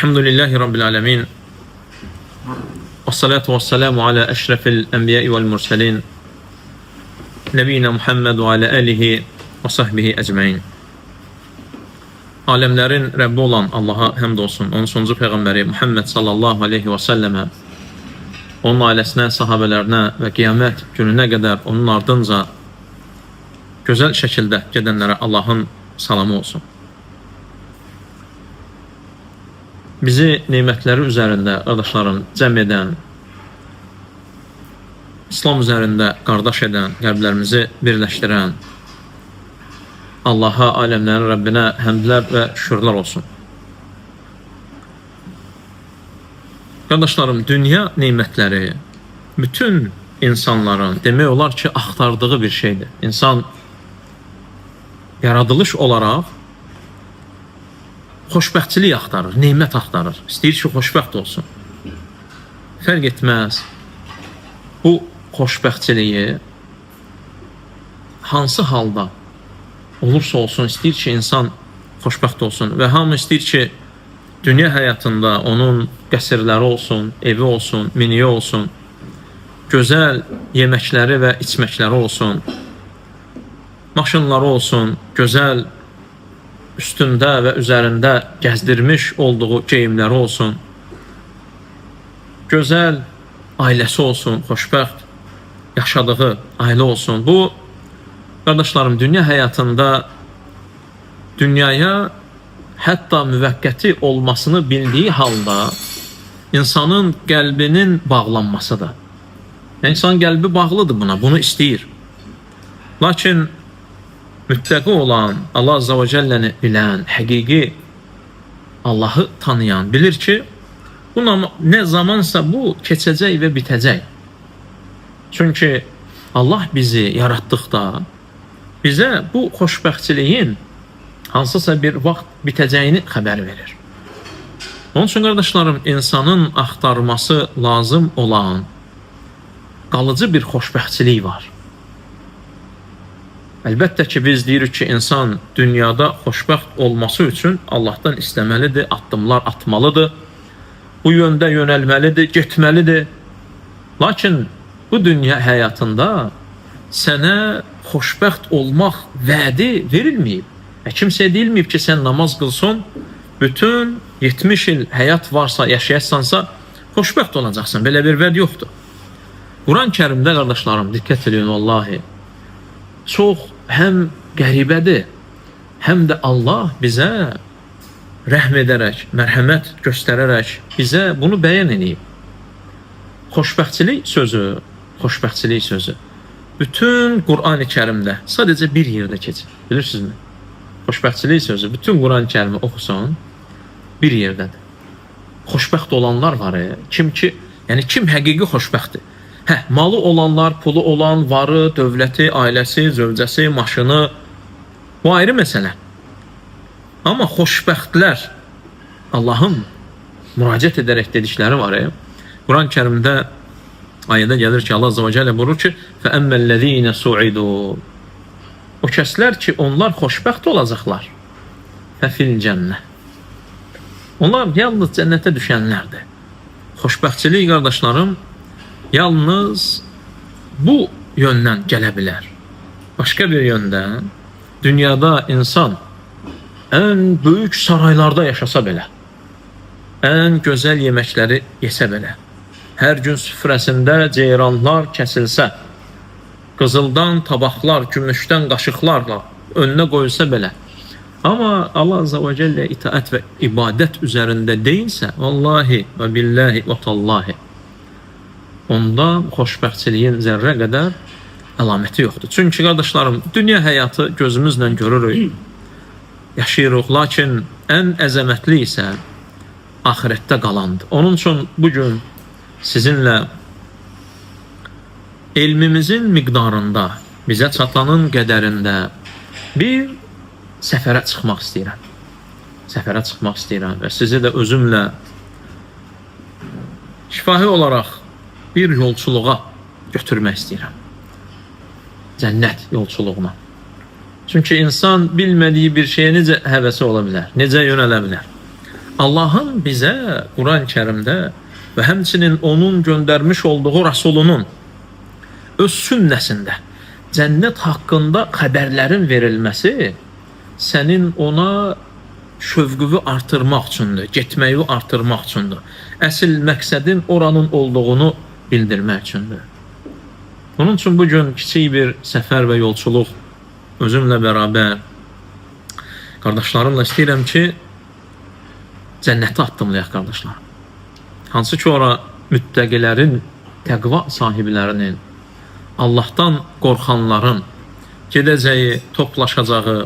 Elhamdülillahi Rabbil alemin. Və salatu və selamu ala əşrəfil ənbiyai vəl mürsəlin. Nəbiyyina Muhammed və alə alihi və sahbihi ecmain. Aləmlərin Rəbbi olan Allaha həmd olsun. Onun sonuncu peyğəmbəri Muhammed sallallahu aleyhi və səlləmə, onun ailəsinə, sahabələrinə və qiyamət gününə qədər onun ardınca gözəl şəkildə gedənlərə Allahın salamı olsun. Bizi nemətləri üzərində, qardaşlarım, cəm edən, İslam üzərində qardaş edən, qəlblərimizi birləşdirən Allaha, aləmlərin Rəbbinə həmdlər və şükürlər olsun. Qardaşlarım, dünya nemətləri bütün insanların demək olar ki, axtardığı bir şeydir. İnsan yaradılış olaraq xoşbəxtçilik axtarır, nemət axtarır. İstəyir ki, xoşbəxt olsun. Fərq etməz. Bu xoşbəxtçiliyi hansı halda olursa olsun istəyir ki, insan xoşbəxt olsun və hamı istəyir ki, dünya həyatında onun qəsrləri olsun, evi olsun, miniyi olsun, gözəl yeməkləri və içməkləri olsun, maşınları olsun, gözəl üstündə və üzərində gəzdirmiş olduğu geyimləri olsun, gözəl ailəsi olsun, xoşbəxt yaşadığı ailə olsun. Bu, qardaşlarım, dünya həyatında dünyaya hətta müvəqqəti olmasını bildiyi halda insanın qəlbinin bağlanmasıdır. Yəni, insanın qəlbi bağlıdır buna, bunu istəyir. Lakin müttəqi olan, Allah Azza və Cəlləni bilən, həqiqi Allahı tanıyan bilir ki, bu nə zamansa bu keçəcək və bitəcək. Çünki Allah bizi yaratdıqda bizə bu xoşbəxtçiliyin hansısa bir vaxt bitəcəyini xəbər verir. Onun üçün, qardaşlarım, insanın axtarması lazım olan qalıcı bir xoşbəxtçilik var. Əlbəttə ki, biz deyirik ki, insan dünyada xoşbəxt olması üçün Allahdan istəməlidir, addımlar atmalıdır, bu yöndə yönəlməlidir, getməlidir. Lakin bu dünya həyatında sənə xoşbəxt olmaq vədi verilməyib. Kimsəyə deyilməyib ki, sən namaz qılsın, bütün 70 il həyat varsa, yaşayasansa, xoşbəxt olacaqsan. Belə bir vəd yoxdur. Quran-ı Kərimdə, qardaşlarım, diqqət edin vallahi, çox həm qəribədir, həm də Allah bizə rəhm edərək, mərhəmət göstərərək bizə bunu bəyan edib. Xoşbəxtçilik sözü, xoşbəxtçilik sözü bütün Qur'an-ı Kərimdə sadəcə bir yerdə keçir. Bilirsinizmi? Xoşbəxtçilik sözü bütün Qur'an-ı Kərimi oxusan bir yerdədir. Xoşbəxt olanlar var, kim ki, yəni kim həqiqi xoşbəxtdir? Hə, malı olanlar, pulu olan, varı, dövləti, ailəsi, zövcəsi, maşını, bu ayrı məsələ. Amma xoşbəxtlər Allahın müraciət edərək dedikləri var. Quran-ı Kərimdə ayədə gəlir ki, Allah Azza və Cəllə buyurur ki, فَأَمَّا الَّذ۪ينَ سُعِدُوا O kəslər ki, onlar xoşbəxt olacaqlar. فَفِي الْجَنَّةِ Onlar yalnız cənnətə düşənlərdir. Xoşbəxtçilik, qardaşlarım, yalnız bu yöndən gələ bilər. Başqa bir yöndən dünyada insan ən böyük saraylarda yaşasa belə, ən gözəl yeməkləri yesə belə, hər gün süfrəsində ceyranlar kəsilsə, qızıldan tabaqlar, gümüşdən qaşıqlarla önünə qoyulsa belə, amma Allah Azza və Cəllə itaət və ibadət üzərində deyilsə, vallahi və billahi və tallahi, onda xoşbəxtçiliyin zərrə qədər əlaməti yoxdur. Çünki qardaşlarım, dünya həyatı gözümüzlə görürük, yaşayırıq, lakin ən əzəmətli isə axirətdə qalandır. Onun üçün bugün sizinlə elmimizin miqdarında, bizə çatanın qədərində bir səfərə çıxmaq istəyirəm. Səfərə çıxmaq istəyirəm və sizi də özümlə şifahi olaraq bir yolçuluğa götürmək istəyirəm. Cənnət yolçuluğuna. Çünki insan bilmədiyi bir şeyə necə həvəsi ola bilər, necə yönələ bilər. Allahın bizə Quran-ı Kərimdə və həmçinin onun göndərmiş olduğu Rasulunun öz sünnəsində cənnət haqqında xəbərlərin verilməsi sənin ona şövqünü artırmaq üçündür, getməyi artırmaq üçündür. Əsl məqsədin oranın olduğunu bildirmək üçündür. Onun üçün bugün kiçik bir səfər və yolçuluq özümlə bərabər qardaşlarımla istəyirəm ki, cənnətə addımlayaq qardaşlar. Hansı ki ora müttəqilərin, təqva sahiblərinin, Allahdan qorxanların gedəcəyi, toplaşacağı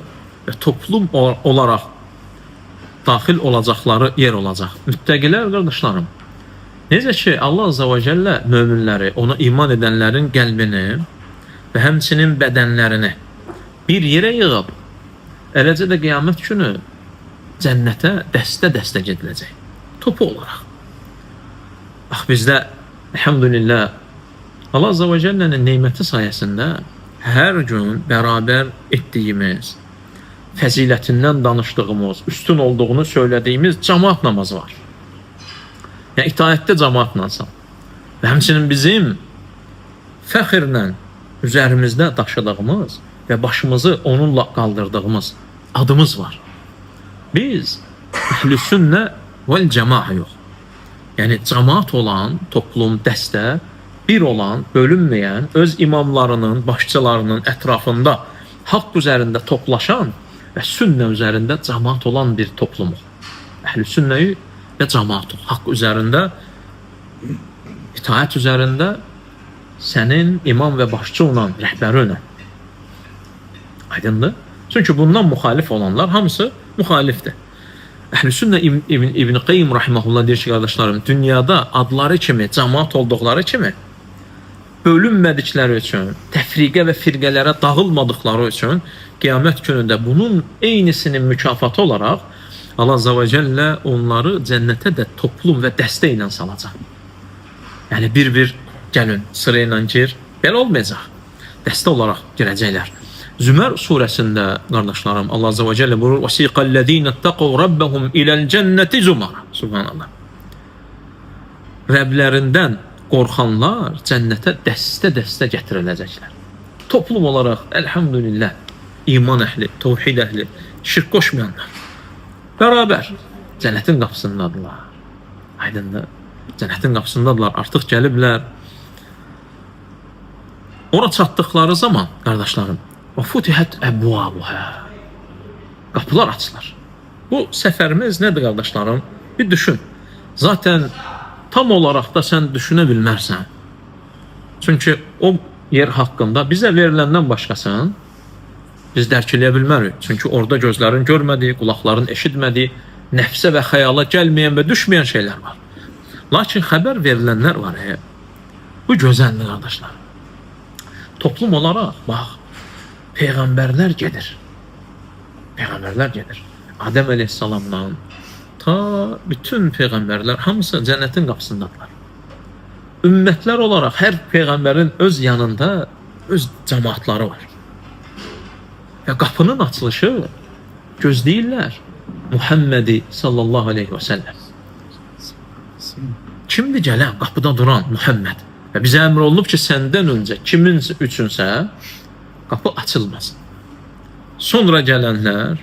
və toplum olaraq daxil olacaqları yer olacaq. Müttəqilər qardaşlarım, necə ki Allah Azza və Cəllə möminləri, ona iman edənlərin qəlbini və həmçinin bədənlərini bir yerə yığıb, eləcə də qiyamət günü cənnətə dəstə-dəstə gediləcək. Topu olaraq. Bax bizdə elhamdülillah Allah Azza və Cəllənin neməti sayəsində hər gün bərabər etdiyimiz, fəzilətindən danışdığımız, üstün olduğunu söylədiyimiz cəmaat namazı var. Yəni itaətdə cəmaatlansan. Və həmçinin bizim fəxrlə üzərimizdə daşıdığımız və başımızı onunla qaldırdığımız adımız var. Biz əhl-i sünnə vəl cəmaa yox. Yəni cəmaat olan toplum, dəstə, bir olan, bölünməyən, öz imamlarının, başçılarının ətrafında haqq üzərində toplaşan və sünnə üzərində cəmaat olan bir toplumuq. Əhl-i sünnəyi və cəmaatıq. Haqq üzərində, itaət üzərində sənin imam və başçı olan, rəhbəri ilə. Aydındır? Çünki bundan müxalif olanlar hamısı müxalifdir. Əhl-i Sünnə İbn Qayyim rahimehullah deyir ki, qardaşlarım, dünyada adları kimi, cəmaat olduqları kimi bölünmədikləri üçün, təfriqə və firqələrə dağılmadıqları üçün qiyamət günündə bunun eynisinin mükafatı olaraq Allah Azza və Cəllə onları cənnətə də toplum və dəstə ilə salacaq. Yəni bir-bir gəlin, sırayla gir, belə olmayacaq. Dəstə olaraq girəcəklər. Zümer surəsində qardaşlarım Allah Azza və Cəllə buyurur: "Vəsiqəl-lezîne ittaqav rabbahum ilel cenneti zumara." Subhanallah. Rəblərindən qorxanlar cənnətə dəstə-dəstə gətiriləcəklər. Toplum olaraq elhamdülillah iman əhli, təvhid əhli, şirk qoşmayanlar bərabər cənnətin qapısındadılar. Aydındır? Cənnətin qapısındadılar. Artıq gəliblər. Ora çatdıqları zaman qardaşlarım, və futihət əbvabuhə. Qapılar açılır. Bu səfərimiz nədir qardaşlarım? Bir düşün. Zaten tam olaraq da sən düşünə bilmərsən. Çünki o yer haqqında bizə veriləndən başqasını biz dərk eləyə bilmərik. Çünki orada gözlərin görmədiyi, qulaqların eşitmədiyi, nəfsə və xəyala gəlməyən və düşməyən şeylər var. Lakin xəbər verilənlər var. Bu gözəldir qardaşlar. Toplum olaraq bax, peyğəmbərlər gedir. Peyğəmbərlər gedir. Adəm əleyhissalamdan ta bütün peyğəmbərlər hamısı cənnətin qapısındadılar. Ümmətlər olaraq hər peyğəmbərin öz yanında öz cəmaatları var. Və qapının açılışı gözləyirlər Muhammədi sallallahu aleyhi və səlləm. Kimdir gələn, qapıda duran Muhammed? Və bizə əmr olunub ki, səndən öncə kimin üçünsə qapı açılmasın. Sonra gələnlər,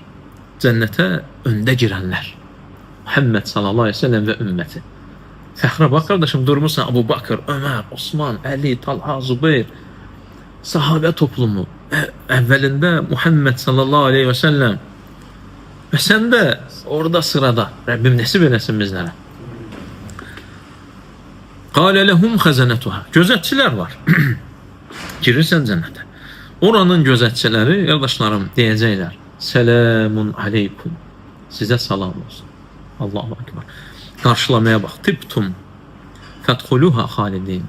cənnətə öndə girənlər. Muhammed sallallahu aleyhi ve sellem və ümməti. Fəxrə bax qardaşım, durmursan Abu Bakır, Ömər, Osman, Əli, Talha, Zubeyr, sahabə toplumu, əvvəlində Muhammed sallallahu aleyhi və səlləm və sən də orada sırada. Rəbbim nəsib eləsin bizlərə. Qalə lehum xəzənətuha. Gözətçilər var. Girirsən cənnətə. Oranın gözətçiləri, qardaşlarım, deyəcəklər: Selamun aleykum. Sizə salam olsun. Allahu akbar. Qarşılamaya bax. Tibtum fədxuluha xalidin.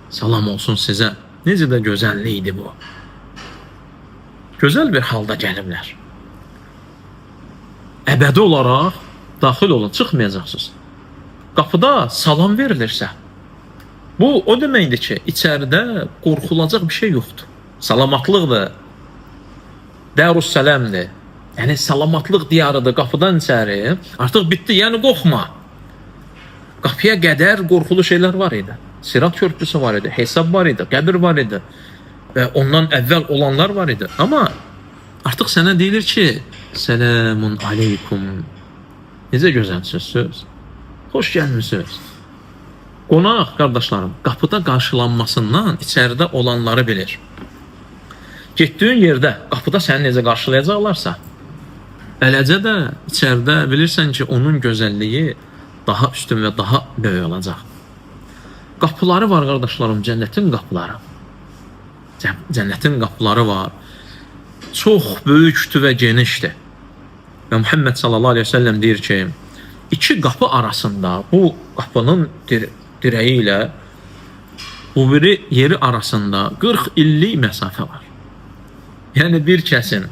Salam olsun sizə. Necə də gözəllik idi bu. Gözəl bir halda gəliblər. Əbədi olaraq daxil olun, çıxmayacaqsınız. Qapıda salam verilirsə, bu o deməkdir ki, içəridə qorxulacaq bir şey yoxdur. Salamatlıqdır. Darüssəlamdır. Yəni salamatlıq diyarıdır, qapıdan içəri. Artıq bitdi, yəni qorxma. Qapıya qədər qorxulu şeylər var idi. Sirat körpüsü var idi, hesab var idi, qəbir var idi və ondan əvvəl olanlar var idi. Amma artıq sənə deyilir ki, selamun aleykum. Necə gözəl sözsüz. Xoş gəlmisiniz. Qonaq, qardaşlarım, qapıda qarşılanmasından içəridə olanları bilir. Getdiyin yerdə qapıda səni necə qarşılayacaqlarsa, eləcə də içəridə bilirsən ki, onun gözəlliyi daha üstün və daha böyük olacaq. Qapıları var qardaşlarım, cənnətin qapıları. Cənnətin qapıları var. Çox böyükdür və genişdir. Və Muhammed sallallahu aleyhi ve sellem deyir ki, iki qapı arasında bu qapının dirəyi ilə bu biri yeri arasında 40 illik məsafə var. Yəni bir kəsin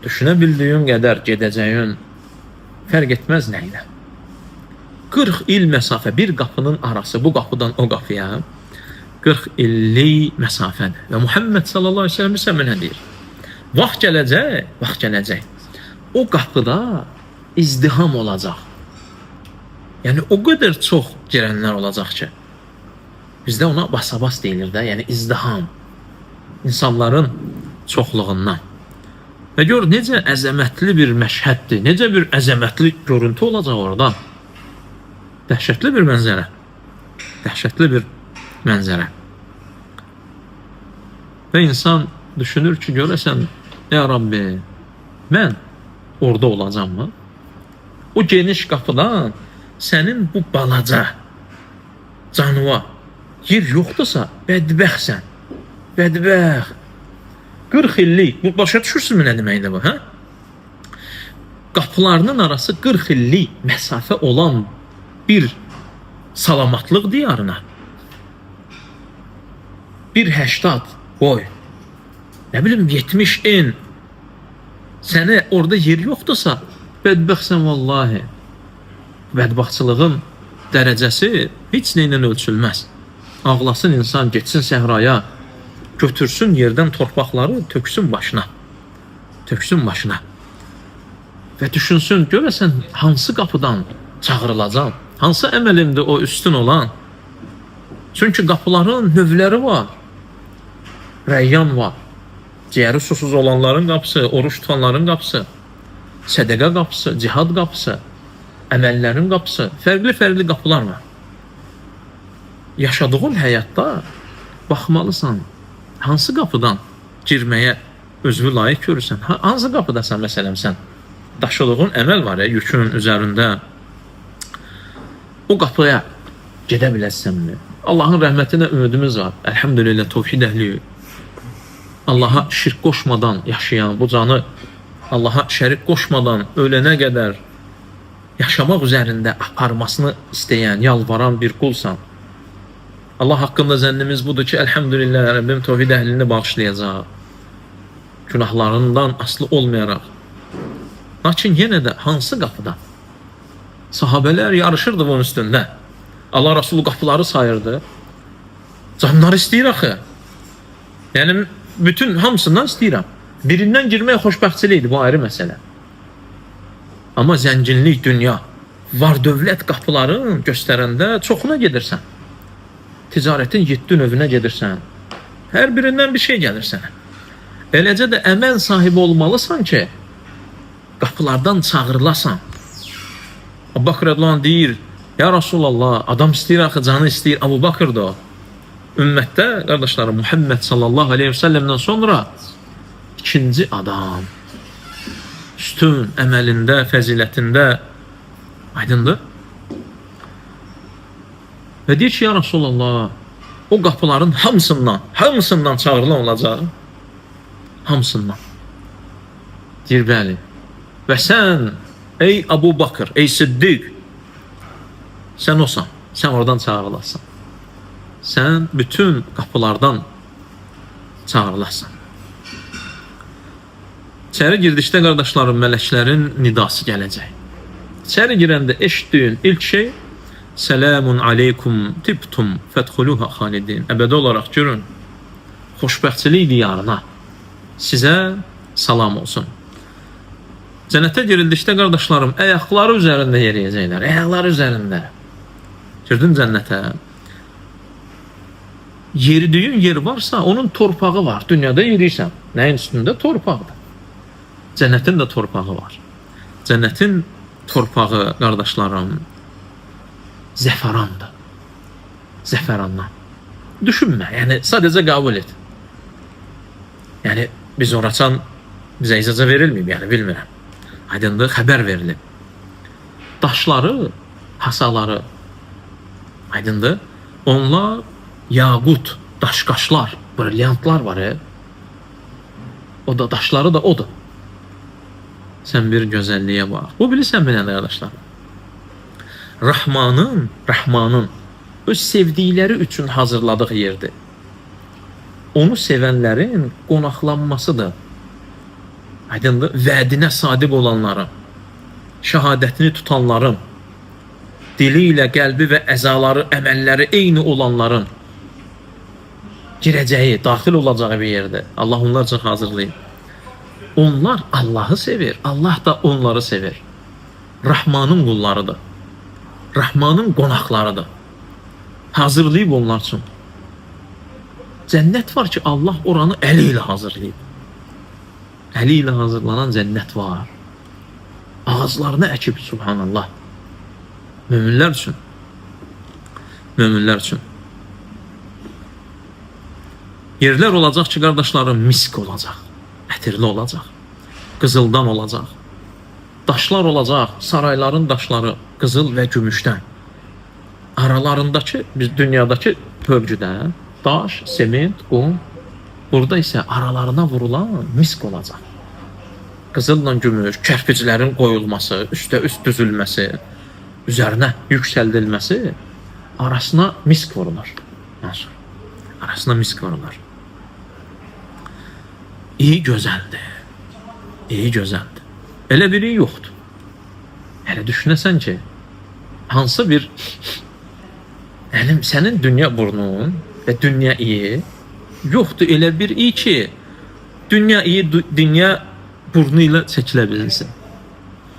düşünə bildiyin qədər gedəcəyin fərq etməz nə ilə. 40 il məsafə bir qapının arası bu qapıdan o qapıya 40 illik məsafədir. Və Muhammed sallallahu aleyhi ve sellem isə mənə deyir. Vaxt gələcək, vaxt gələcək. O qapıda izdiham olacaq. Yəni o qədər çox girənlər olacaq ki, bizdə ona basabas deyilir də, yəni izdiham. İnsanların çoxluğundan. Və gör necə əzəmətli bir məşhəddir, necə bir əzəmətli görüntü olacaq orada. Dəhşətli bir mənzərə. Dəhşətli bir mənzərə. Və insan düşünür ki, görəsən, ya Rabbi, mən orada olacağam mı? O geniş qapıdan sənin bu balaca canıva yer yoxdursa, bədbəxtsən. Bədbəxt. 40 illik. Bu başa düşürsünüzmü nə deməkdir bu, hə? Qapılarının arası 40 illik məsafə olan bir salamatlıq diyarına 1.80 boy, nə bilim 70 en sənə orada yer yoxdursa, bədbəxtsən vallahi. Bədbəxtçılığın dərəcəsi heç nə ilə ölçülməz. Ağlasın insan, getsin səhraya, götürsün yerdən torpaqları, töksün başına. Töksün başına. Və düşünsün, görəsən hansı qapıdan çağırılacam? Hansı əməlimdir o üstün olan? Çünki qapıların növləri var. Rəyyan var. Ciyəri susuz olanların qapısı, oruç tutanların qapısı, sədəqə qapısı, cihad qapısı, əməllərin qapısı, fərqli-fərqli qapılar var. Yaşadığın həyatda baxmalısan, hansı qapıdan girməyə özünü layiq görürsən? Hansı qapıdasan məsələn sən? Daşıdığın əməl var ya yükün üzərində. O qapıya gedə bilərsənmi? Allahın rəhmətinə ümidimiz var. Elhamdülillah tövhid əhliyik. Allaha şirk qoşmadan yaşayan bu canı Allaha şərik qoşmadan ölənə qədər yaşamaq üzərində aparmasını istəyən, yalvaran bir qulsan. Allah haqqında zənnimiz budur ki, elhamdülillah Rəbbim tövhid əhlini bağışlayacaq. Günahlarından aslı olmayaraq. Lakin yenə də hansı qapıdan? Sahabələr yarışırdı bunun üstündə. Allah Resulü qapıları sayırdı. Canları istəyir axı. Yəni bütün hamısından istəyirəm. Birindən girmək xoşbəxtçilikdir, bu ayrı məsələ. Amma zənginlik, dünya, var dövlət qapıların göstərəndə çoxuna gedirsən. Ticarətin 7 növünə gedirsən. Hər birindən bir şey gəlir sənə. Eləcə də əməl sahibi olmalısan ki, qapılardan çağırılasan. Abu Bakr radiyallahu anh deyir, ya Rasulallah, adam istəyir axı, canı istəyir. Abu Bakr da o. Ümmətdə, qardaşlarım, Muhammed sallallahu aleyhi ve sellem'dən sonra ikinci adam. Üstün əməlində, fəzilətində, aydındır. Və deyir ki, ya Rasulallah, o qapıların hamısından çağırılan olacaq. Hamısından. Deyir, bəli. Və sən, ey Abu Bakr, ey Siddiq, sən osan, sən oradan çağırılasan. Sən bütün qapılardan çağırılasan. İçəri girdikdə qardaşlarım, mələklərin nidası gələcək. İçəri girəndə eşitdiyin ilk şey Selamun aleykum tibtum fədxuluha xalidin. Əbədi olaraq görün. Xoşbəxtçilik diyarına sizə salam olsun. Cənnətə girildikdə qardaşlarım, ayaqları üzərində yeriyəcəklər. Ayaqları üzərində. Girdin cənnətə. Yeridiyin yer varsa, onun torpağı var. Dünyada yeriyirsən. Nəyin üstündə? Torpaqdır. Cənnətin də torpağı var. Cənnətin torpağı, qardaşlarım, zəfərandır. Zəfərandan. Düşünmə, yəni sadəcə qəbul et. Yəni biz oraçan bizə icazə verilməyib, yəni bilmirəm. Aydındır, xəbər verilib. Daşları, hasaları, aydındır, onlar yaqut, daşqaşlar, brilyantlar var. O da daşları da odur. Sən bir gözəlliyə bax. Bu bilirsən nə qardaşlar? Rahmanın öz sevdikləri üçün hazırladığı yerdir. Onu sevənlərin qonaqlanmasıdır. Aydındır? Vədinə sadiq olanların, şəhadətini tutanların, dili ilə qəlbi və əzaları, əməlləri eyni olanların girəcəyi, daxil olacağı bir yerdir. Allah onlar üçün hazırlayıb. Onlar Allahı sevir, Allah da onları sevir. Rahmanın qullarıdır. Rahmanın qonaqlarıdır. Hazırlayıb onlar üçün. Cənnət var ki, Allah oranı əli ilə hazırlayıb. Əli ilə hazırlanan cənnət var. Ağaclarını əkib, subhanallah. Möminlər üçün. Möminlər üçün. Yerlər olacaq ki, qardaşlarım, misk olacaq, ətirli olacaq, qızıldan olacaq. Daşlar olacaq, sarayların daşları qızıl və gümüşdən. Aralarındakı, biz dünyadakı pövcüdə daş, sement, qum, burada isə aralarına vurulan misk olacaq. Qızılla gümüş, kərpiclərin qoyulması, üstə üst düzülməsi, üzərinə yüksəldilməsi, arasına misk vurulur. Mansur. Arasına misk vurulur. İyi gözəldir. İyi gözəldir. Elə biri yoxdur. Hələ düşünəsən ki, hansı bir yəni sənin dünya burnun və dünya iyi yoxdur elə bir iyi ki, dünya iyi dünya burnu ilə çəkilə bilsin.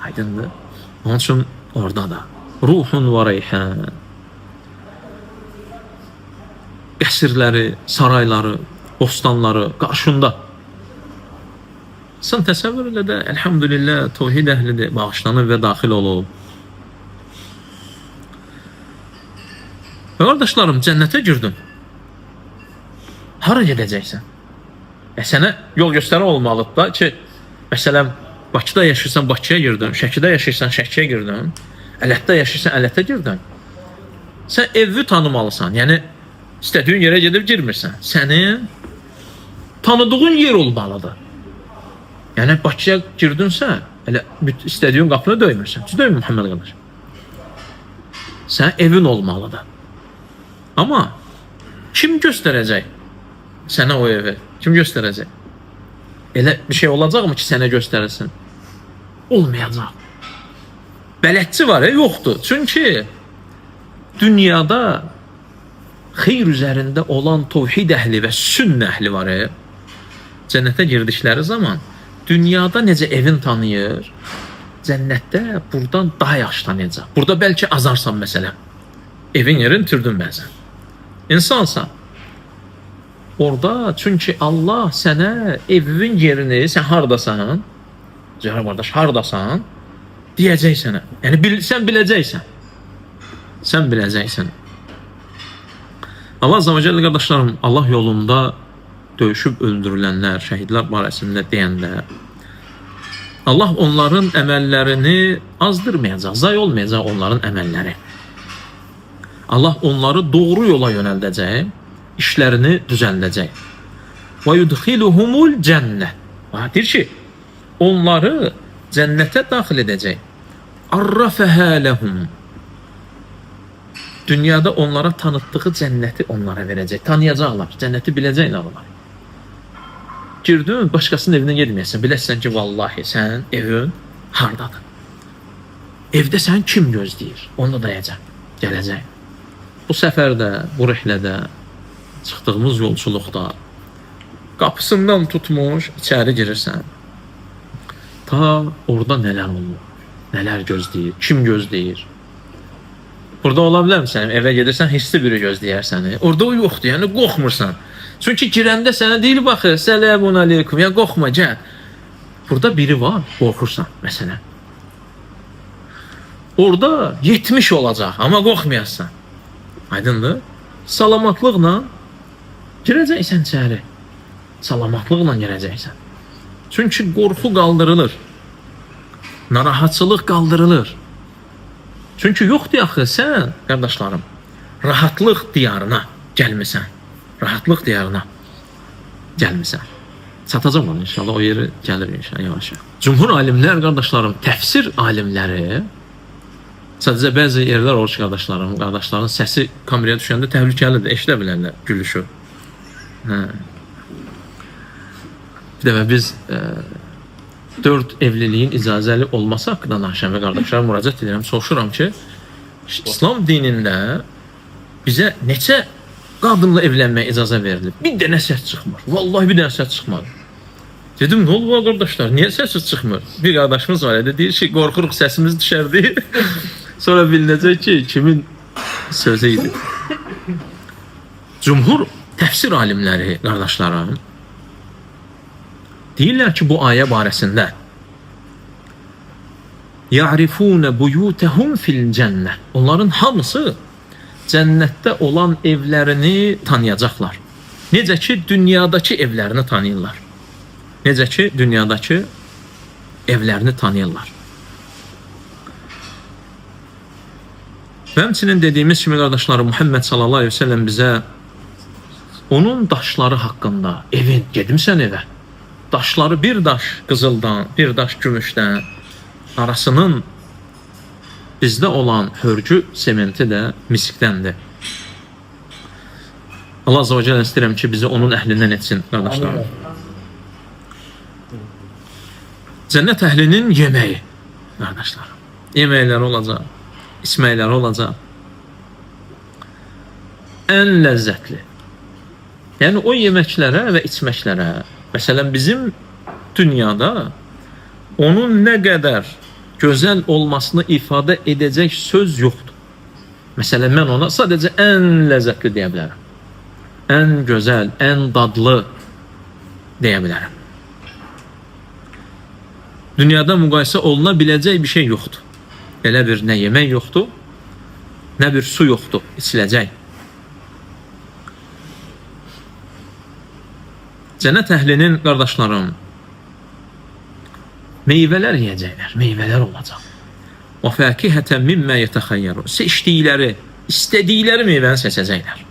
Aydındır. Onun üçün orada da ruhun və reyhan. Qəsrləri, sarayları, bostanları qarşında. Sən təsəvvür elə də, elhamdülillah, təvhid əhlidir, bağışlanıb və daxil olub. Və qardaşlarım, cənnətə girdin. Hara gedəcəksən? Sənə yol göstərən olmalıdır da ki, məsələn, Bakıda yaşayırsan, Bakıya girdin, Şəkidə yaşayırsan, Şəkiyə girdin, Ələtdə yaşayırsan, Ələtə girdin. Sən evi tanımalısan, yəni istədiyin yerə gedib girmirsən. Sənin tanıdığın yer olmalıdır. Yəni Bakıya girdinsə, elə istədiyin qapını döymürsən. Düz döymür Muhammed qardaş. Sən evin olmalıdır. Amma kim göstərəcək sənə o evi? Kim göstərəcək? Elə bir şey olacaqmı ki, sənə göstərilsin? Olmayacaq. Bələdçi var, yoxdur. Çünki dünyada xeyr üzərində olan təvhid əhli və sünnə əhli var. Cənnətə girdikləri zaman dünyada necə evin tanıyır, cənnətdə buradan daha yaxşı tanıyacaq. Burada bəlkə azarsan məsələn. Evin yerini türdün bəzən. İnsansan. Orada çünki Allah sənə evin yerini, sən hardasan, Cəhər qardaş, hardasan, deyəcək sənə. Yəni sən biləcəksən. Sən biləcəksən. Allah azza və cəllə qardaşlarım, Allah yolunda döyüşüb öldürülənlər, şəhidlər barəsində deyəndə Allah onların əməllərini azdırmayacaq, zay olmayacaq onların əməlləri. Allah onları doğru yola yönəldəcək, işlərini düzəldəcək. Və yudxiluhumul cənnə. Deyir ki, onları cənnətə daxil edəcək. Arrafəhə ləhum. Dünyada onlara tanıtdığı cənnəti onlara verəcək. Tanıyacaqlar, cənnəti biləcəklər onlar. Girdin, başqasının evinə getməyəsən. Biləsən ki, vallahi sən evin hardadır. Evdə sən kim gözləyir? Onu da dayacaq, gələcək. Bu səfərdə, bu rihlədə, çıxdığımız yolçuluqda qapısından tutmuş, içəri girirsən. Ta orada nələr olur, nələr gözləyir, kim gözləyir. Burada ola bilər sən evə gedirsən, hisli biri gözləyər səni. Orada o yoxdur, yəni qorxmursan. Çünki girəndə sənə deyir, baxır, sələmun aleykum, ya qorxma, gəl. Burada biri var, qorxursan, məsələn. Orada 70 olacaq, amma qorxmayasan. Aydındır? Salamatlıqla girəcəksən içəri. Salamatlıqla girəcəksən. Çünki qorxu qaldırılır. Narahatçılıq qaldırılır. Çünki yoxdur axı sən, qardaşlarım, rahatlıq diyarına gəlmisən. Rahatlıq diyarına gəlmisən. Çatacam ona inşallah, o yeri gəlir inşallah yavaş yavaş. Cumhur alimlər, qardaşlarım, təfsir alimləri, sadəcə bəzi yerlər olur ki, qardaşlarım, qardaşların səsi kameraya düşəndə təhlükəlidir, eşidə bilərlər gülüşü. Hə. Bir dəfə biz 4 evliliyin icazəli olması haqqında danışan və qardaşlara müraciət edirəm, soruşuram ki, İslam dinində bizə neçə qadınla evlənməyə icazə verilib? Bir dənə səs çıxmır. Vallahi bir dənə səs çıxmadı. Dedim, nə olub qardaşlar, niyə səssiz çıxmır? Bir qardaşımız var idi, deyir ki, qorxuruq səsimiz düşərdi. Sonra bilinəcək ki, kimin sözü idi. Cumhur təfsir alimləri, qardaşlarım, deyirlər ki, bu ayə barəsində Ya'rifune buyutehum fil cennə. Onların hamısı cənnətdə olan evlərini tanıyacaqlar. Necə ki, dünyadakı evlərini tanıyırlar. Necə ki, dünyadakı evlərini tanıyırlar. Və həmçinin dediyimiz kimi, qardaşlarım, Muhammed sallallahu aleyhi ve sellem bizə onun daşları haqqında, evin, gedimsən evə, daşları bir daş qızıldan, bir daş gümüşdən, arasının bizdə olan hörgü sementi də miskdəndir. Allah Azze ve Celle istəyirəm ki, bizi onun əhlindən etsin, qardaşlarım. Cənnət əhlinin yeməyi, qardaşlarım. Yeməkləri olacaq, içməkləri olacaq. Ən ləzzətli. Yəni o yeməklərə və içməklərə, məsələn bizim dünyada onun nə qədər gözəl olmasını ifadə edəcək söz yoxdur. Məsələn, mən ona sadəcə ən ləzzətli deyə bilərəm. Ən gözəl, ən dadlı deyə bilərəm. Dünyada müqayisə oluna biləcək bir şey yoxdur. Elə bir nə yemək yoxdur, nə bir su yoxdur, içiləcək. Cənnət əhlinin, qardaşlarım, meyvələr yeyəcəklər, meyvələr olacaq. Və fəkihətən mimmə yetəxəyyərun. Seçdikləri, istədikləri meyvəni seçəcəklər.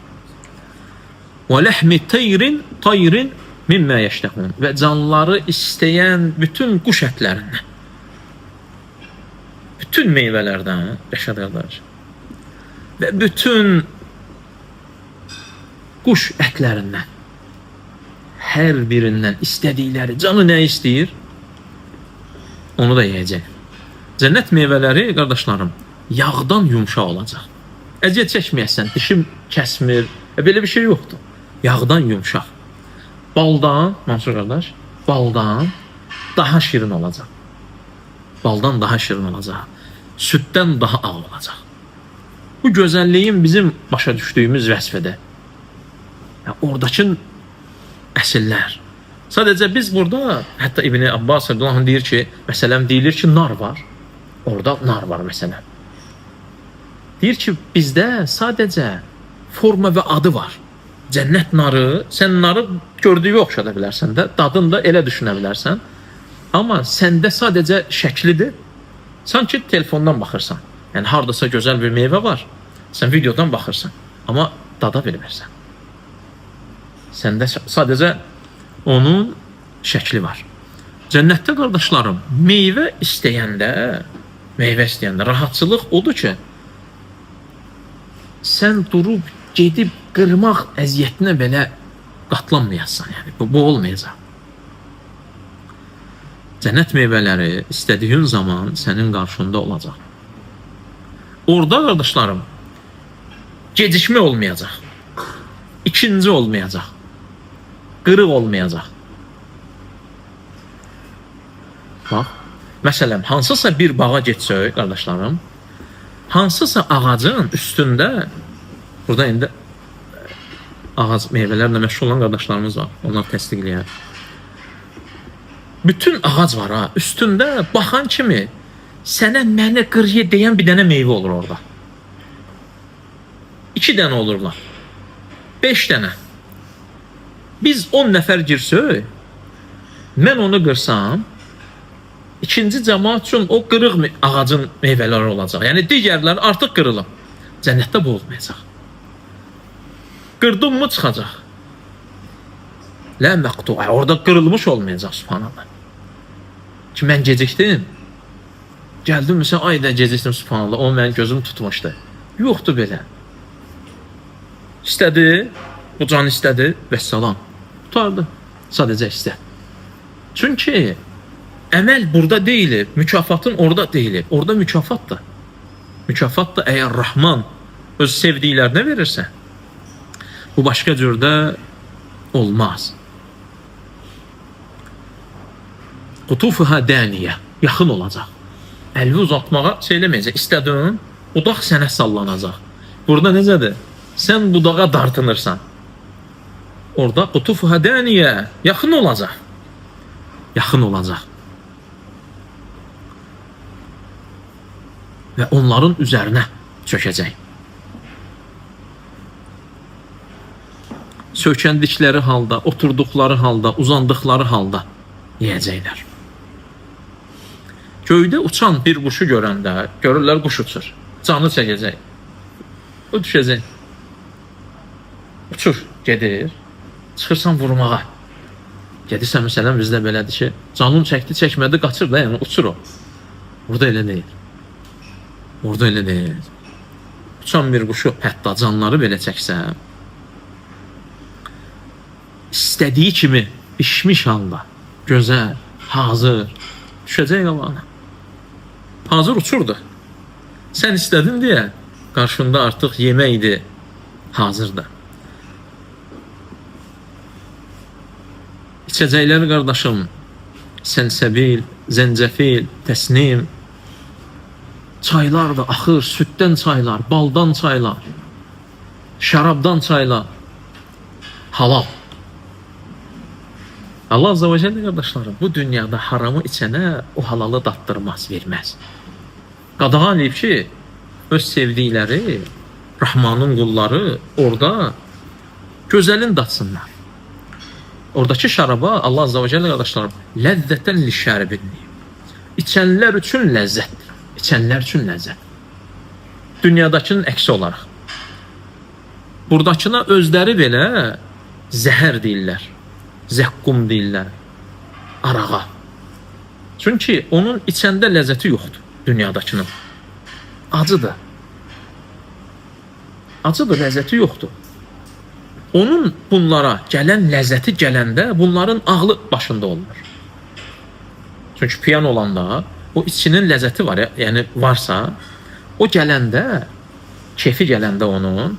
Və ləhmi tayrin mimmə yeştəhun. Və canları istəyən bütün quş ətlərindən, bütün meyvələrdən, Rəşad qardaş, və bütün quş ətlərindən, hər birindən istədikləri, canı nə istəyir, onu da yeyəcək. Cənnət meyvələri, qardaşlarım, yağdan yumşaq olacaq. Əziyyət çəkməyəsən, dişim kəsmir, belə bir şey yoxdur. Yağdan yumşaq. Baldan, Mansur qardaş, baldan daha şirin olacaq. Baldan daha şirin olacaq. Süddən daha ağ olacaq. Bu gözəlliyin bizim başa düşdüyümüz vəsfədə. Yəni, oradakı əsillər. Sadəcə biz burada, hətta İbn Abbas radiyallahu anh deyir ki, məsələn deyilir ki, nar var. Orada nar var məsələn. Deyir ki, bizdə sadəcə forma və adı var. Cənnət narı, sən narı gördüyü oxşada bilərsən də, dadını da elə düşünə bilərsən. Amma səndə sadəcə şəklidir. Sanki telefondan baxırsan. Yəni hardasa gözəl bir meyvə var. Sən videodan baxırsan, amma dada bilmirsən. Səndə sadəcə onun şəkli var. Cənnətdə qardaşlarım, meyvə istəyəndə rahatçılıq odur ki, sən durub gedib qırmaq əziyyətinə belə qatlanmayasan. Yəni bu olmayacaq. Cənnət meyvələri istədiyin zaman sənin qarşında olacaq. Orada qardaşlarım, gecikmə olmayacaq. İkinci olmayacaq. Qırıq olmayacaq. Bax, Məsələn, hansısa bir bağa getsək, qardaşlarım, hansısa ağacın üstündə, burada indi ağac meyvələrlə məşğul olan qardaşlarımız var, onlar təsdiqləyər. Bütün ağac var ha, üstündə baxan kimi sənə məni qır ye deyən bir dənə meyvə olur orada. 2 dənə olurlar, 5 dənə. Biz 10 nəfər girsək, mən onu qırsam, ikinci cəmaat üçün o qırıq ağacın meyvələri olacaq. Yəni digərləri artıq qırılıb. Cənnətdə bu olmayacaq. Qırdın mı çıxacaq. Lə məqtu, orada qırılmış olmayacaq, subhanallah. Ki mən gecikdim. Gəldim məsələn, ay da gecikdim, subhanallah. O mənim gözüm tutmuşdu. Yoxdur belə. İstədi, bu can istədi, vəssalam. Qutardı. Sadəcə istə. Çünki əməl burada deyil, mükafatın orada deyil. Orada mükafatdır. Mükafat da əgər Rahman öz sevdiklərinə verirsə, bu başqa cürdə olmaz. Qutufuha daniyə, yaxın olacaq. Əlvi uzatmağa şey eləməyəcək. İstədin, budaq sənə sallanacaq. Burada necədir? Sən budağa dartınırsan. Orada qutufuha daniyə, yaxın olacaq. Yaxın olacaq. Və onların üzərinə çökəcək. Söykəndikləri halda, oturduqları halda, uzandıqları halda yeyəcəklər. Göydə uçan bir quşu görəndə, görürlər quş uçur. Canı çəkəcək. O düşəcək. Uçur, gedir. Çıxırsan vurmağa. Gedirsən, məsələn, bizdə belədir ki, canın çəkdi, çəkmədi, qaçır da, yəni uçur o. Orada elə deyil. Orada elə deyil. Uçan bir quşu hətta canları belə çəksə, istədiyi kimi bişmiş halda, gözəl, hazır, düşəcək qabağına. Hazır uçurdu. Sən istədin deyə, qarşında artıq yeməkdir, hazırdır. İçəcəklər qardaşım, səlsəbil, zəncəfil, təsnim, çaylar da axır, süddən çaylar, baldan çaylar, şərabdan çaylar, halal. Allah Azze ve Celle qardaşlarım, bu dünyada haramı içənə o halalı datdırmaz, verməz. Qadağan edib ki, öz sevdikləri, Rahmanın qulları orada gözəlin datsınlar. Oradakı şəraba Allah Azze ve Celle qardaşlarım, ləzzətən li-şəribin deyib. İçənlər üçün ləzzətdir. İçənlər üçün ləzzət. Dünyadakının əksi olaraq. Buradakına özləri belə zəhər deyirlər. Zəqqum deyirlər. Arağa. Çünki onun içəndə ləzzəti yoxdur dünyadakının. Acıdır. Acıdır, ləzzəti yoxdur. Onun bunlara gələn ləzzəti gələndə bunların ağlı başında olmur. Çünki piyan olanda o içkinin ləzzəti var, yəni varsa, o gələndə, kefi gələndə onun,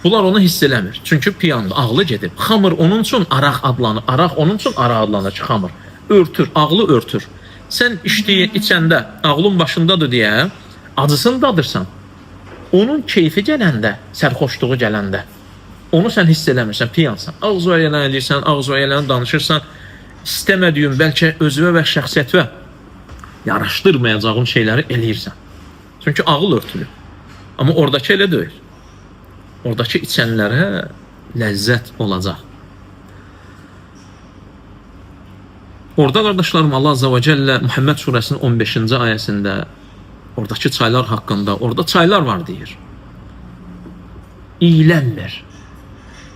bunlar onu hiss eləmir. Çünki piyandır, ağlı gedib. Xamır onun üçün araq adlanır, araq onun üçün araq adlanır ki, xamır. Örtür, ağlı örtür. Sən içdiyi, içəndə ağlın başındadır deyə acısını dadırsan. Onun keyfi gələndə, sərxoşluğu gələndə, onu sən hiss eləmirsən, piyansan. Ağzı elən eləyirsən, ağzı elən danışırsan. İstəmədiyin, bəlkə özünə və şəxsiyyətinə yaraşdırmayacağın şeyləri eləyirsən. Çünki ağıl örtülür. Amma oradakı elə deyil. Oradakı içənlərə ləzzət olacaq. Orada qardaşlarım, Allah Azze və Cəllə Muhammed surəsinin 15-ci ayəsində oradakı çaylar haqqında, orada çaylar var deyir. İylənmir.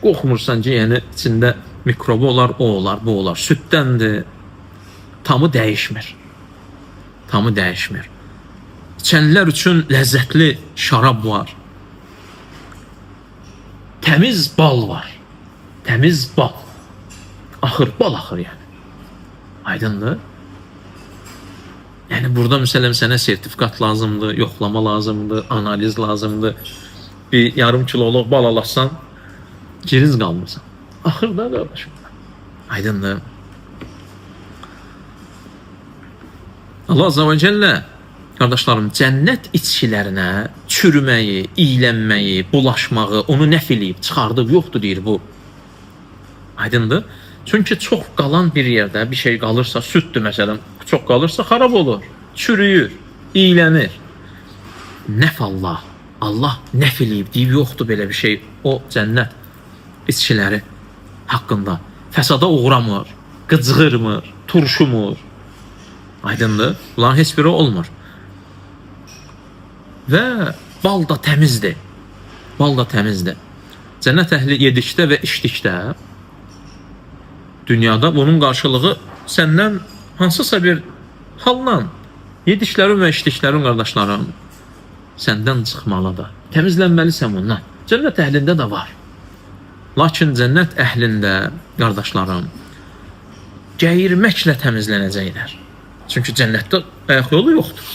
Qorxmursan ki, yəni içində mikrobu olar, o olar, bu olar. Süddəndir. Tamı dəyişmir. Tamı dəyişmir. İçənlər üçün ləzzətli şarab var. Təmiz bal var. Təmiz bal. Axır, bal axır yəni. Aydındır? Yəni burada məsələn sənə sertifikat lazımdır, yoxlama lazımdır, analiz lazımdır. Bir yarım kiloluq bal alasan, giriz qalmısan. Axır da qardaşım. Aydındır? Allah Azza və Cəllə, qardaşlarım, cənnət içkilərinə çürüməyi, iylənməyi, bulaşmağı, onu nəf eləyib, çıxardıb, yoxdur deyir bu. Aydındır? Çünki çox qalan bir yerdə bir şey qalırsa, süddür məsələn, çox qalırsa xarab olur, çürüyür, iylənir. Nəf Allah, Allah nəf eləyib, deyib, yoxdur belə bir şey o cənnət içkiləri haqqında. Fəsada uğramır, qıcığırmır, turşumur. Aydındır? Bunların heç biri olmur. Və bal da təmizdir. Bal da təmizdir. Cənnət əhli yedikdə və içdikdə dünyada bunun qarşılığı səndən hansısa bir halla yediklərin və içdiklərin, qardaşlarım, səndən çıxmalıdır. Təmizlənməlisən bundan. Cənnət əhlində də var. Lakin cənnət əhlində, qardaşlarım, gəyirməklə təmizlənəcəklər. Çünki cənnətdə ayaq yolu yoxdur.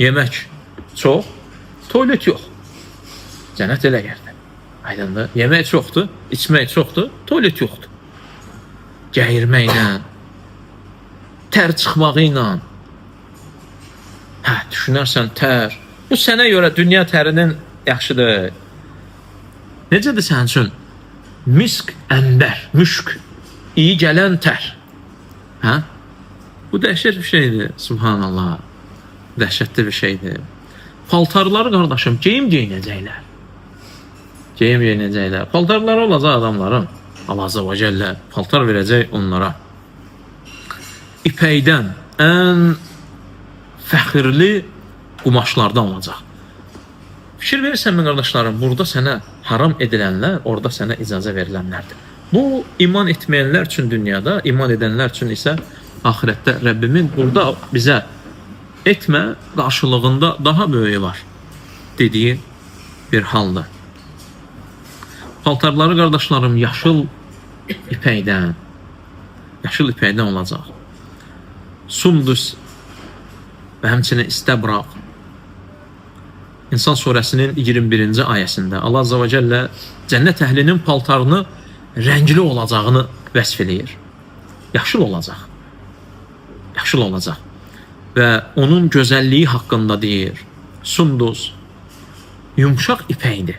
Yemək çox, tualet yox. Cənnət elə yerdir. Aydındır? Yemək çoxdur, içmək çoxdur, tualet yoxdur. Gəyirməklə, tər çıxmağı ilə. Hə, düşünərsən tər. Bu sənə görə dünya tərinin yaxşıdır. Necədir sənin üçün? Misk, ənbər, müşk, iyi gələn tər. Hə? Bu dəhşət bir şeydir. Subhanallah. Dəhşətli bir şeydir. Paltarları, qardaşım, geyim geyinəcəklər. Geyim geyinəcəklər. Paltarları olacaq adamların. Allah Azza və Cəllə paltar verəcək onlara. İpəkdən, ən fəxirli qumaşlardan olacaq. Fikir verirsənmi, qardaşlarım, burada sənə haram edilənlər, orada sənə icazə verilənlərdir. Bu, iman etməyənlər üçün dünyada, iman edənlər üçün isə axirətdə Rəbbimin burada bizə etmə qarşılığında daha böyüyü var dediyi bir haldır. Paltarları, qardaşlarım, yaşıl ipəkdən, yaşıl ipəkdən olacaq. Sundus və həmçinin istəbraq. İnsan surəsinin 21-ci ayəsində Allah Azza və Cəllə cənnət əhlinin paltarını rəngli olacağını vəsf eləyir. Yaşıl olacaq. Yaşıl olacaq. Və onun gözəlliyi haqqında deyir. Sundus yumşaq ipəkdir.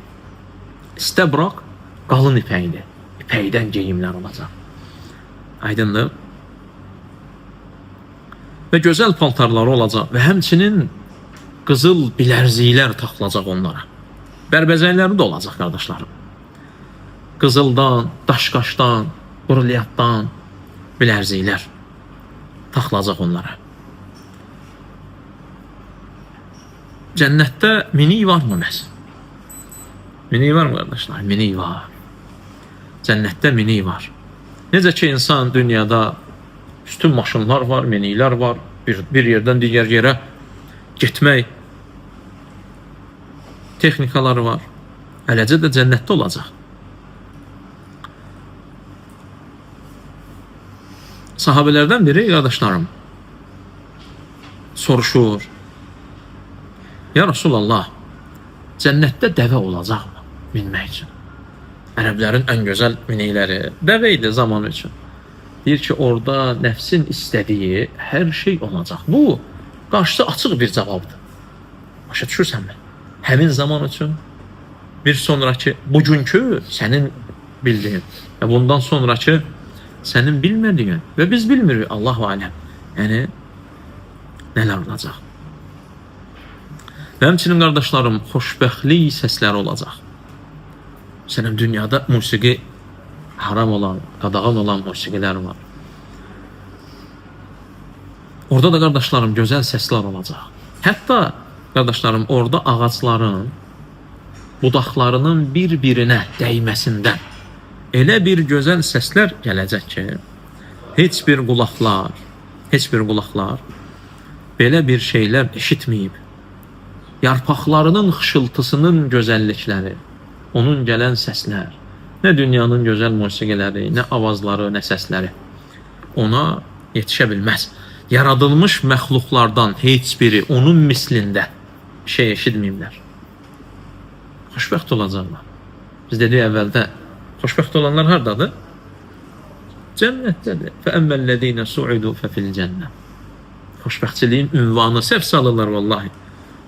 İstəbraq qalın ipəkdir. İpəkdən geyimlər olacaq. Aydındır? Və gözəl paltarları olacaq və həmçinin qızıl bilərziklər taxılacaq onlara. Bərbəzəkləri də olacaq, qardaşlarım. Qızıldan, daşqaşdan, brilyantdan bilərziklər taxılacaq onlara. Cənnətdə minik varmı məs? Minik varmı, qardaşlar? Minik var. Cənnətdə minik var. Necə ki, insan dünyada üstün maşınlar var, miniklər var, bir yerdən digər yerə getmək texnikaları var. Eləcə də cənnətdə olacaq. Sahabelərdən biri, qardaşlarım, soruşur. Ya Rasulallah, cənnətdə dəvə olacaqmı minmək üçün? Ərəblərin ən gözəl minikləri dəvə idi zaman üçün. Deyir ki, orada nəfsin istədiyi hər şey olacaq. Bu, qarşısı açıq bir cavabdır. Başa düşürsənmi? Həmin zaman üçün, bir sonraki, bugünkü sənin bildiyin və bundan sonraki sənin bilmədiyin və biz bilmirik, Allahu aləm. Yəni, nələr olacaq? Və həmçinin, qardaşlarım, xoşbəxtlik səsləri olacaq. Məsələn, dünyada musiqi haram olan, qadağan olan musiqilər var. Orada da, qardaşlarım, gözəl səslər olacaq. Hətta, qardaşlarım, orada ağacların budaqlarının bir-birinə dəyməsindən elə bir gözəl səslər gələcək ki, heç bir qulaqlar belə bir şeylər eşitməyib. Yarpaqlarının xışıltısının gözəllikləri, onun gələn səslər, nə dünyanın gözəl musiqiləri, nə avazları, nə səsləri ona yetişə bilməz. Yaradılmış məxluqlardan heç biri onun mislində bir şey eşitməyiblər. Xoşbəxt olacaqlar. Biz dedik əvvəldə, xoşbəxt olanlar hardadır? Cənnətdədir. فَأَمَّا الَّذ۪ينَ سُعِدُوا فَفِي الْجَنَّةِ. Xoşbəxtçiliyin ünvanı səhv salırlar vallahi.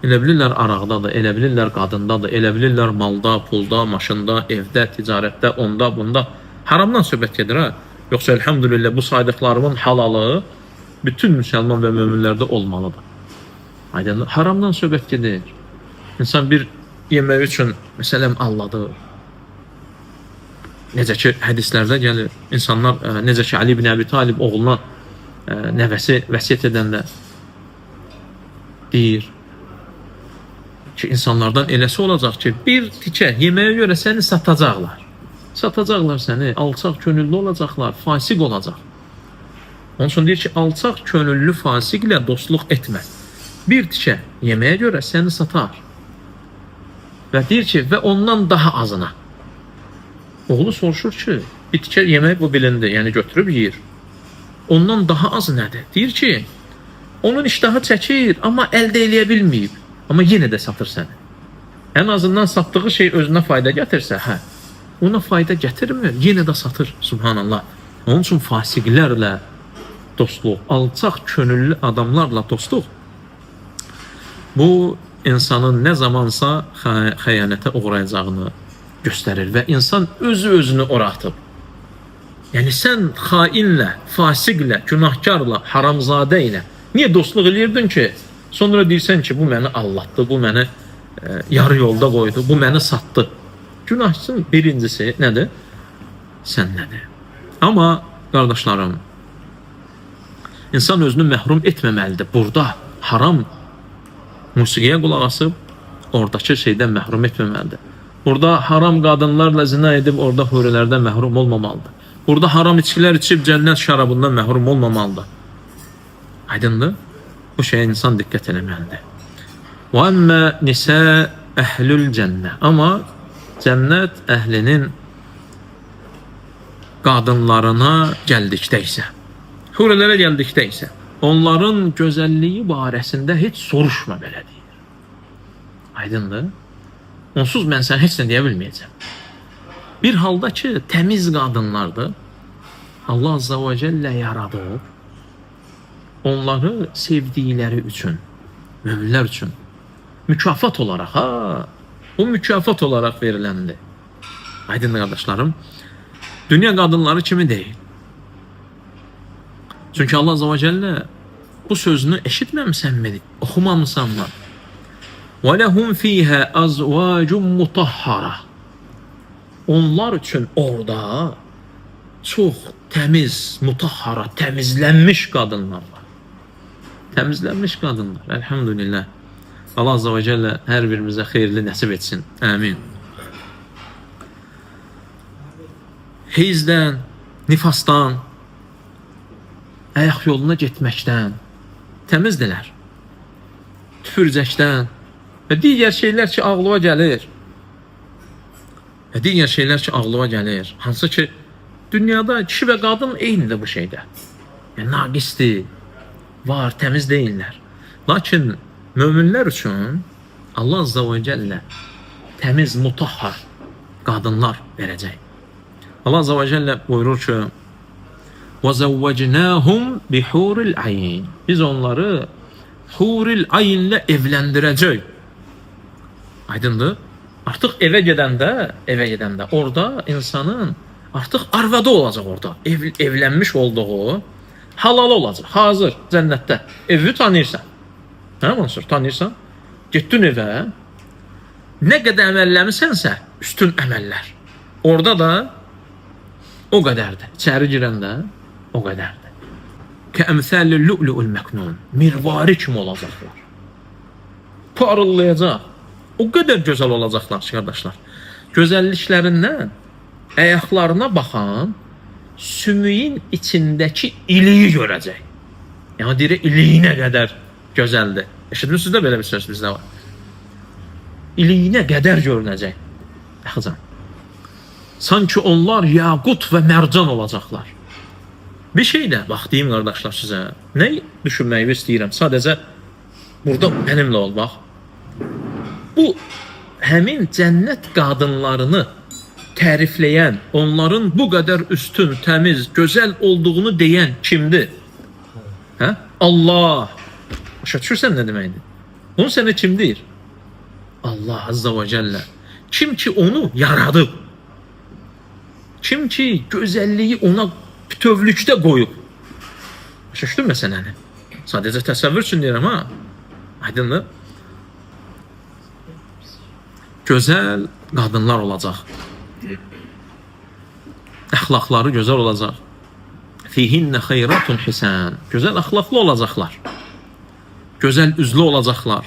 Elə bilirlər araqdadır, elə bilirlər qadındadır, elə bilirlər malda, pulda, maşında, evdə, ticarətdə, onda, bunda. Haramdan söhbət gedir ha. Yoxsa elhamdülillah bu saydıqlarımın halalı bütün müsəlman və möminlərdə olmalıdır. Aydın, haramdan söhbət gedir. İnsan bir yemək üçün, məsələn, alladır. Necə ki, hədislərdə gəlir, insanlar, necə ki, Ali ibn Əbi Talib oğluna nəvəsi vəsiyyət edəndə deyir ki, insanlardan eləsi olacaq ki, bir tikə yeməyə görə səni satacaqlar. Satacaqlar səni, alçaq könüllü olacaqlar, fasiq olacaq. Onun üçün deyir ki, alçaq könüllü fasiqlə dostluq etmə. Bir tikə yeməyə görə səni satar. Və deyir ki, və ondan daha azına. Oğlu soruşur ki, bir tikə yemək bu bilindi, yəni götürüb yeyir. Ondan daha az nədir? Deyir ki, onun iştahı çəkir, amma əldə eləyə bilməyib. Amma yenə də satır səni. Ən azından satdığı şey özünə fayda gətirsə, hə, ona fayda gətirmir, yenə də satır. Subhanallah. Onun üçün fasiqlərlə dostluq, alçaq könüllü adamlarla dostluq bu insanın nə zamansa xəyanətə uğrayacağını göstərir və insan özü özünü ora atıb. Yəni sən xainlə, fasiqlə, günahkarla, haramzadə ilə niyə dostluq eləyirdin ki? Sonra deyirsən ki, bu məni allatdı, bu məni yarı yolda qoydu, bu məni satdı. Günahsın birincisi nədir? Sən nədir? Amma qardaşlarım, insan özünü məhrum etməməlidir. Burada haram musiqiyə qulaq asıb, oradakı şeydən məhrum etməməlidir. Burada haram qadınlarla zina edib, orada hurilərdən məhrum olmamalıdır. Burada haram içkilər içib, cənnət şərabından məhrum olmamalıdır. Aydındır? Bu şeyə insan diqqət eləməlidir. Və əmmə nisə əhlül cənnə. Amma cənnət əhlinin qadınlarına gəldikdə isə, hurilərə gəldikdə isə, onların gözəlliyi barəsində heç soruşma belə deyir. Aydındır? Onsuz mən sənə heç nə deyə bilməyəcəm. Bir halda ki, təmiz qadınlardır. Allah Azza və Cəllə yaradıb onları sevdikləri üçün, möminlər üçün mükafat olaraq, ha, bu mükafat olaraq veriləndir. Aydındır qardaşlarım? Dünya qadınları kimi deyil. Çünki Allah Azza və Cəllə bu sözünü eşitməmisənmi, oxumamısanmı? وَلَهُمْ فِيهَا أَزْوَاجٌ مُطَهَّرَةٌ. Onlar üçün orada çox təmiz, mutahhara, təmizlənmiş qadınlar var. Təmizlənmiş qadınlar. Elhamdülillah. Allah Azza və Cəllə hər birimizə xeyirli nəsib etsin. Amin. Heyzdən, nifasdan, ayaq yoluna getməkdən təmizdilər. Tüpürcəkdən və digər şeylər ki, ağlıma gəlir. Və digər şeylər ki, ağlıma gəlir. Hansı ki, dünyada kişi və qadın eynidir bu şeydə. Yəni, naqisdir, var, təmiz deyillər. Lakin möminlər üçün Allah Azza və Cəllə təmiz, mutahhar qadınlar verəcək. Allah Azza və Cəllə buyurur ki, وَزَوَّجْنَاهُمْ بِحُورِ الْعَيْنِ. Biz onları huril aynlə evləndirəcək. Aydındır? Artıq evə gedəndə orada insanın artıq arvadı olacaq orada. Evlənmiş olduğu halal olacaq. Hazır cənnətdə. Evi tanıyırsan. Hə Mansur, tanıyırsan? Getdin evə. Nə qədər əməlləmisənsə, üstün əməllər. Orada da o qədərdir. İçəri girəndə o qədərdir. Kəəmsəli lü'lü'ül məknun. Mirvari kimi olacaqlar. Parıldayacaq. O qədər gözəl olacaqlar ki, qardaşlar. Gözəlliklərindən ayaqlarına baxan sümüyün içindəki iliyi görəcək. Yəni deyir, iliyinə qədər gözəldir. Eşitmişsiniz də belə bir söz bizdə var. İliyinə qədər görünəcək. Baxacaq. Sanki onlar yaqut və mərcan olacaqlar. Bir şey də, bax deyim qardaşlar sizə, nə düşünməyi istəyirəm? Sadəcə burada mənimlə ol, bax. Bu, həmin cənnət qadınlarını tərifləyən, onların bu qədər üstün, təmiz, gözəl olduğunu deyən kimdir? Hə? Allah. Başa düşürsən nə deməkdir? Bunu sənə kim deyir? Allah Azza və Cəllə. Kim ki onu yaradıb. Kim ki gözəlliyi ona bütövlükdə qoyub. Başa düşdün məsələni? Sadəcə təsəvvür üçün deyirəm ha. Aydındır? Gözəl qadınlar olacaq. Əxlaqları gözəl olacaq. Fihinnə xeyratun hisan. Gözəl əxlaqlı olacaqlar. Gözəl üzlü olacaqlar.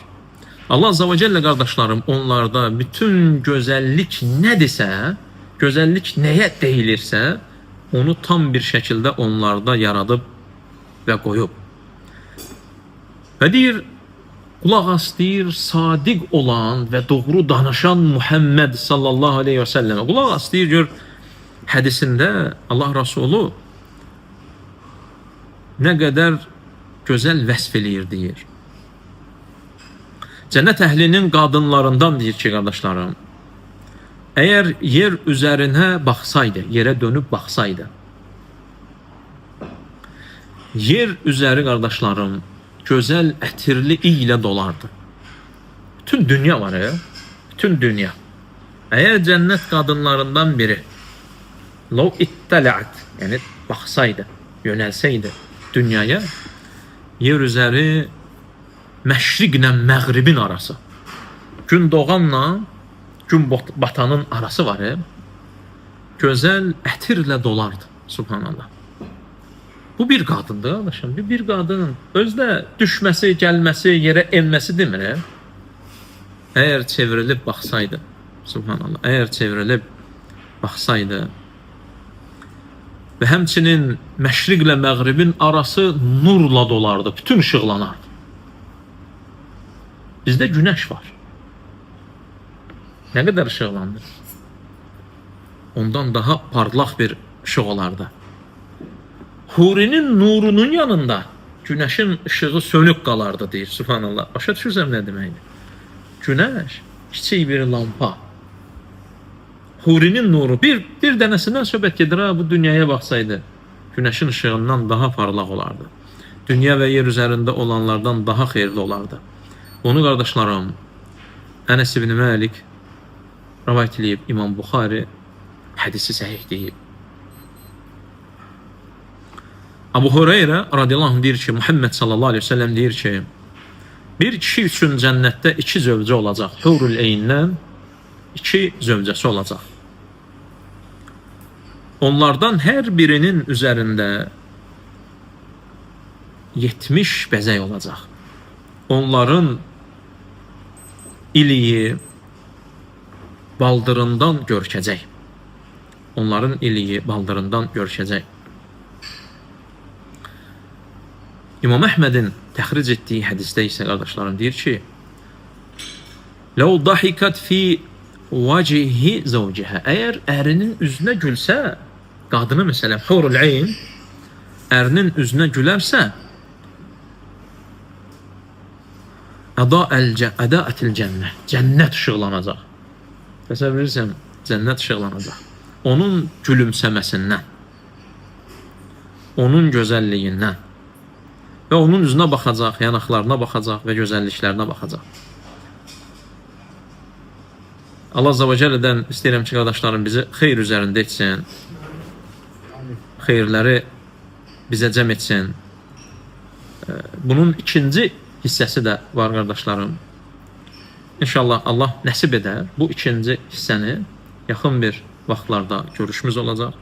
Allah Azza və Cəllə qardaşlarım, onlarda bütün gözəllik nədirsə, gözəllik nəyə deyilirsə, onu tam bir şəkildə onlarda yaradıb və qoyub. Və deyir, qulaq as deyir, sadiq olan və doğru danışan Muhammed sallallahu aleyhi və səlləmə. Qulaq as deyir, gör, hədisində Allah Rasulü nə qədər gözəl vəsf eləyir deyir. Cənnət əhlinin qadınlarından deyir ki, qardaşlarım, əgər yer üzərinə baxsaydı, yerə dönüb baxsaydı, yer üzəri qardaşlarım, gözəl ətirli iy ilə dolardı. Bütün dünya var ya, bütün dünya. Əgər cənnət qadınlarından biri lov ittələət, yəni baxsaydı, yönəlsəydi dünyaya, yer üzəri məşriqlə məğribin arası, gün doğanla gün batanın arası var ya, gözəl ətirlə dolardı. Subhanallah. Bu bir qadındır qardaşım, bir qadının özdə düşməsi, gəlməsi, yerə enməsi demir. Əgər çevrilib baxsaydı, subhanallah, əgər çevrilib baxsaydı və həmçinin məşriqlə məğribin arası nurla dolardı, bütün işıqlanardı. Bizdə günəş var. Nə qədər işıqlanır? Ondan daha parlaq bir işıq olardı. Hurinin nurunun yanında günəşin işığı sönük qalardı deyir. Subhanallah. Başa düşürsən nə deməkdir? Günəş kiçik bir lampa. Hurinin nuru bir dənəsindən söhbət gedir ha, bu dünyaya baxsaydı günəşin işığından daha parlaq olardı. Dünya və yer üzərində olanlardan daha xeyirli olardı. Onu qardaşlarım, Ənəs ibn Məlik rəvayət eləyib, İmam Buxari hədisi səhih deyib. Abu Hüreyrə radiyallahu anh deyir ki, Muhammed sallallahu aleyhi ve sellem deyir ki, bir kişi üçün cənnətdə iki zövcə olacaq. Hurul Eyndən iki zövcəsi olacaq. Onlardan hər birinin üzərində 70 bəzək olacaq. Onların iliyi baldırından görkəcək. Onların iliyi baldırından görkəcək. İmam Əhmədin təxric etdiyi hədisdə isə qardaşlarım deyir ki, Ləv dahikat fi vacihi zəvcihə. Əgər ərinin üzünə gülsə, qadını məsələn, hurul eyn, ərinin üzünə gülərsə, ədəətil cənnə, cənnət işıqlanacaq. Təsəvvür edirsən, cənnət işıqlanacaq. Onun gülümsəməsindən, onun gözəlliyindən və onun üzünə baxacaq, yanaqlarına baxacaq və gözəlliklərinə baxacaq. Allah Azza və Cəllədən istəyirəm ki, qardaşlarım bizi xeyr üzərində etsin. Xeyirləri bizə cəm etsin. Bunun ikinci hissəsi də var qardaşlarım. İnşallah Allah nəsib edər bu ikinci hissəni yaxın bir vaxtlarda görüşümüz olacaq.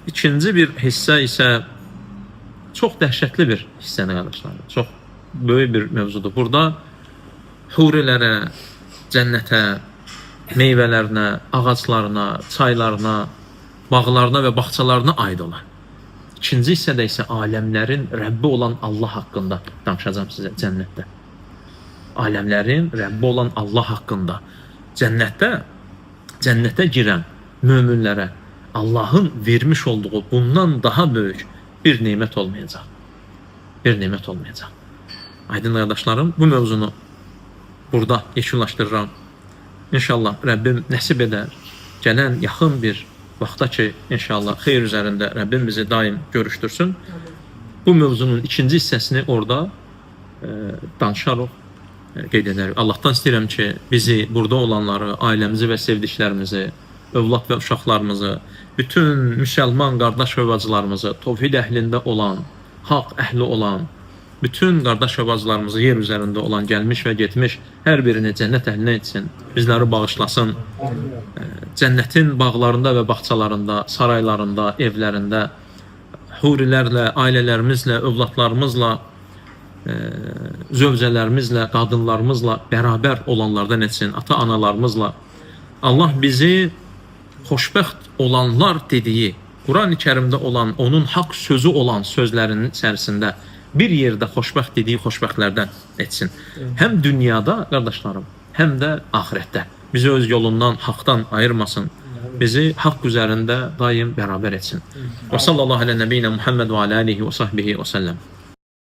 İkinci bir hissə isə çox dəhşətli bir hissəni qardaşlarım. Çox böyük bir mövzudur. Burada hurilərə, cənnətə, meyvələrinə, ağaclarına, çaylarına, bağlarına və bağçalarına aid olan. İkinci hissədə isə aləmlərin Rəbbi olan Allah haqqında danışacağam sizə cənnətdə. Aləmlərin Rəbbi olan Allah haqqında. Cənnətə girən möminlərə Allahın vermiş olduğu bundan daha böyük bir nemət olmayacaq. Bir nemət olmayacaq. Aydın qardaşlarım, bu mövzunu burada yekunlaşdırıram. İnşallah Rəbbim nəsib edər. Gələn yaxın bir vaxta ki, inşallah xeyir üzərində Rəbbim bizi daim görüşdürsün. Bu mövzunun ikinci hissəsini orada danışarıq, qeyd edərik. Allahdan istəyirəm ki, bizi, burada olanları, ailəmizi və sevdiklərimizi, övlad və uşaqlarımızı, bütün müsəlman qardaş və bacılarımızı, tovhid əhlində olan, haqq əhli olan, bütün qardaş və bacılarımızı yer üzərində olan, gəlmiş və getmiş hər birini cənnət əhlinə etsin, bizləri bağışlasın. Cənnətin bağlarında və bağçalarında, saraylarında, evlərində, hurilərlə, ailələrimizlə, övladlarımızla, zövcələrimizlə, qadınlarımızla bərabər olanlardan etsin, ata-analarımızla. Allah bizi xoşbəxt olanlar dediyi, Quran-ı Kərimdə olan, onun haqq sözü olan sözlərinin içərisində bir yerdə xoşbəxt dediyi xoşbəxtlərdən etsin. Həm dünyada, qardaşlarım, həm də axirətdə. Bizi öz yolundan, haqdan ayırmasın. Bizi haqq üzərində daim bərabər etsin. Və sallallahu alə nəbiyyina Muhammed və alə alihi və sahbihi və səlləm.